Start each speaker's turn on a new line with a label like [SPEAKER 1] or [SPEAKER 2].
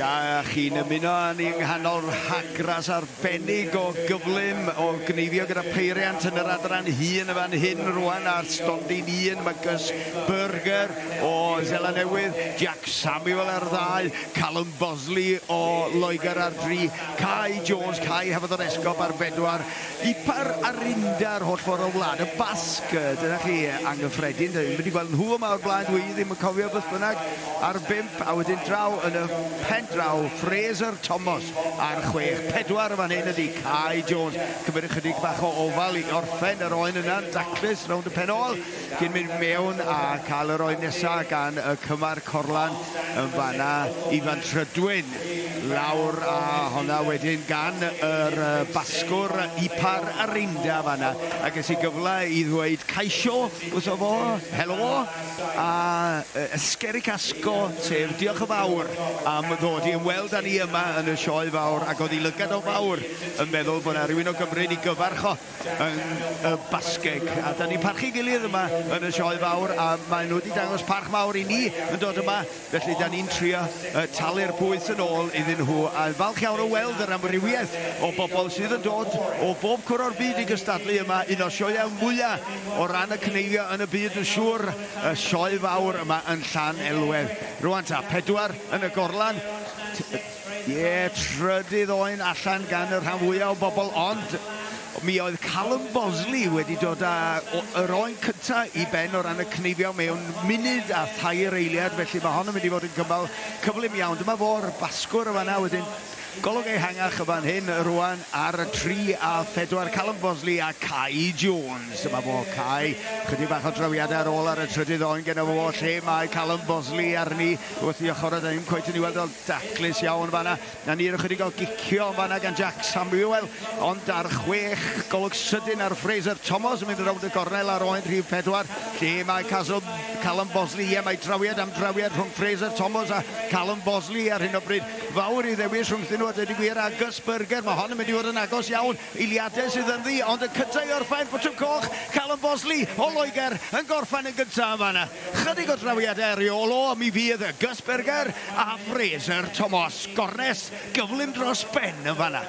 [SPEAKER 1] A chi'n ymuno â ni yng nghanol rhagras arbennig o gyflym o gneifio gyda peiriant yn yr adran hŷn y fan hyn rwan ar stondin un. Mae Gus Berger o Seland Newydd, Jack Samuel ar ddau, Callum Bosley o Loegr ar dri, Kai Jones, Kai Hafod yr Esgob ar bedwar, Ipar Arinda yr holl ffordd o Wlad y Basg. Dyna chi anghyffredin. Dwi ddim wedi gweld nhw yma o'r blaen, dwi ddim yn cofio beth bynnag. Ar bump, a wedyn draw yn y pen draw, Fraser Thomas ar chwech. Pedwar yn fan hyn ydy Kai Jones. Cymryd ychydig bach o ofal i orffen yr oen yna'n daclus rownd y pen ôl, cyn mynd mewn a cael yr oen nesaf gan y cymar Corlan yn fanna, Ifan Trydwyn. Lawr a honna wedyn gan yr Basgwr Ipar Arinda fanna. A ges i gyfle i ddweud Kaixo wrtho fo, helo, a Eskerrik asko, sef diolch yn fawr am ddod i ymweld â ni yma yn y sioe fawr, ac oedd ei lygad o'n fawr yn meddwl bod 'na rywun o Gymru'n ei gyfarch o yn y Basgeg. A da ni'n parchu gilydd yma yn y sioe fawr, a maen nhw wedi dangos parch mawr i ni yn dod yma, felly da ni'n trio talu'r pwyth yn ôl iddyn nhw. A falch iawn o weld yr amrywiaeth o bobl sydd yn dod o bob cwr o'r byd i gystadlu yma, un o'r sioeau mwyaf o ran y cneifio yn y byd yn siŵr, y sioe fawr yma yn Llanelwedd. Rwan ta, pedwar yn y gorlan. Ie, trydydd oen allan gan y rhan fwyaf o bobl, ond mi oedd Callum Bosley wedi dod â yr oen cyntaf i ben o ran y cneifio mewn munud a thair eiliad, felly mae hon yn mynd i fod yn gymal cyflym iawn. Dyma fo'r Basgwr yn fan'na, wedyn golwg ehangach yn fan hyn rwan ar y 3 a 4, Callum Bosley a Kai Jones. Dyma fo, Kai, chydig bach o drawiadau ar ôl ar y trydydd oen genno fo, lle mae Callum Bosley arni wrth i ochr, a da ni'm cweit yn ei weld o. Daclus iawn fan'na. 'Na ni'r ychydig o gicio yn fan'na gan Jack Samuel, ond ar chwech, golwg sydyn ar Fraser Thomas yn mynd rownd y gornel ar oen rhif pedwar, lle mae Castle, Callum Bosley, ie, mae drawiad am drawiad rhwng Fraser Thomas a Callum Bosley ar hyn o bryd. Fawr i ddewis rhwngthyn nhw a dweud y gwir, a Gus Berger, mae hon yn mynd i fod yn agos iawn. Eiliadau sydd ynddi, ond y cyntaf i orffen, botwm coch, Callum Bosley o Loegr yn gorffen yn gyntaf yn fan'na. Chydig o drawiadau ar ei ôl o, a mi fydd Gus Berger a Fraser Thomas. Gornest gyflym dros ben yn fan'na.